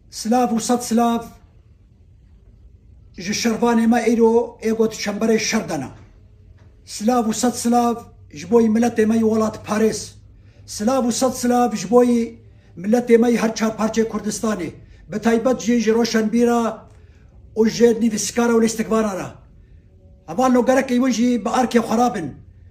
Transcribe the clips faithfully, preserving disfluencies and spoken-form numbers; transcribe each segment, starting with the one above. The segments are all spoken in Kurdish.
Silav û sed silav ji şervanê me îro ê got çemberê şer de ne. Silav û sed silav ji bo yî miletê me yî welatparêz. Silav û sed silav ji bo yî miletê me yî her çar parçeyê Kurdistanê. Bi taybet jî ji roşenbîra û ji nivîskara û lîstikvana re. Hevalno gerek win jî bi arkê xwe rabin.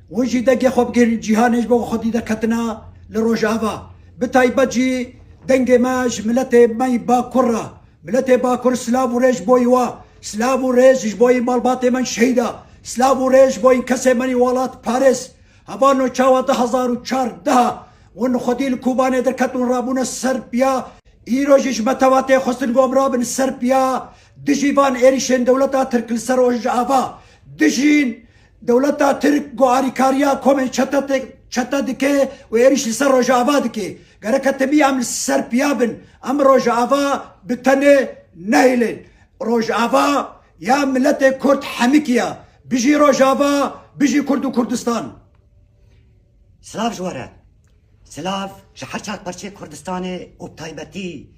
Win jî dengê xwe bigirin cîhanê ji bo xwedî derketina li Rojava. Bi taybet jî dengê me ji miletê me yî Bakur re. Miletê Bakur silav û rêz ji bo yî wa. Silav û rêz ji bo yî malbatê me şehîda. Silav û rêz ji bo yî kesê me yî welatparêz. Hevalno çawa du hezar û çardeh win xwedî li Kobanê derketin û rabûne ser piya. Îro jî ji me tevatê xwestin ku em rabin ser piya dijî van êrîşên dewleta Tirk li ser Rojava, dijîn dewleta Tirk ku arîkariya komên çete te-, çete dike û êrîş li ser Rojava dike. Gereke temî em li ser piya bin, em Rojava bi tenê nehêlin. Rojava ya miletê Kurd hemikî ye. Bijî Rojava, bijî Kurd û Kurdistan. Silav ji we re. Silav ji her çar parçeyê Kurdistanê û bi taybetî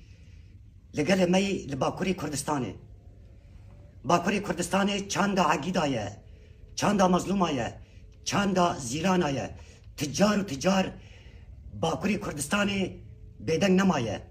li gelê me yî li Bakurê Kurdistanê. Bakurê Kurdistanê çanda Egîda ye, çanda Mezlûma ye, çanda Zîlana ye. Ti car û ti car Bakurê Kurdistanê bêdeng nemaye.